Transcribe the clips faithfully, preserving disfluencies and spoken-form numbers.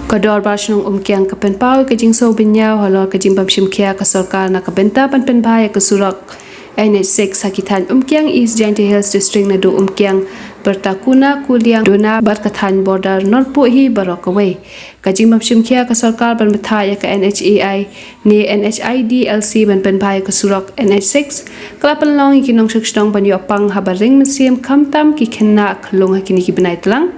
Ka Dorbar Shnong Umkiang ka pynpaw ïa ka jingsngewbha halor ka jingbym shim khia ka sorkar na ka bynta ban pynbha ïa ka surok N H six ha ki thaiñ Umkiang, East Jaintia Hills District, naduh Umkiang, Pyrtakuna, Kuliang, Dona bad ka thaiñ border Norpohhi baroh kawei. Ka jingbym shim khia ka sorkar ban bthah ïa ka N H A I ne N H I D L C ban pynbha ïa ka surok N H six ka la pynlong ïa ki nongshong shnong ban ïoh pang haba ring mynsiem, khamtam ki khynnah khyllung ha kine ki bnai tlang.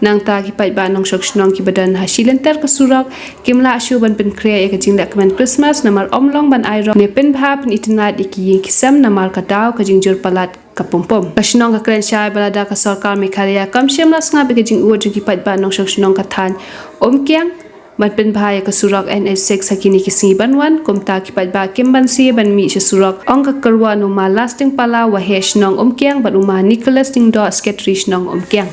Nangta ki paidbah nongshong shnong kiba don ha shilynter ka surok kim lah shuh ban pynkhreh ïa ka jinglehkmen Christmas namar ym long ban ai rong ne pynbha pynitynnad ïa ki ïing ki sem namar ka daw ka jingjur palat ka pum pum. Ka shnong ka kren shai ba lada ka sorkar Meghalaya kam shym la sngap ïa ka jingud jong ki paidbah nongshong shnong ka thaiñ Umkiang ban pynbha ïa ka surok N H six ha kine ki sngi ban wan, kumta ki paidbah kim banse ban mih sha surok, ong ka kyrwoh na u Ma Lasting Pala, Waheh Shnong Umkiang, bad u Ma Nicholas Lyngdoh, Secretary Shnong Umkiang.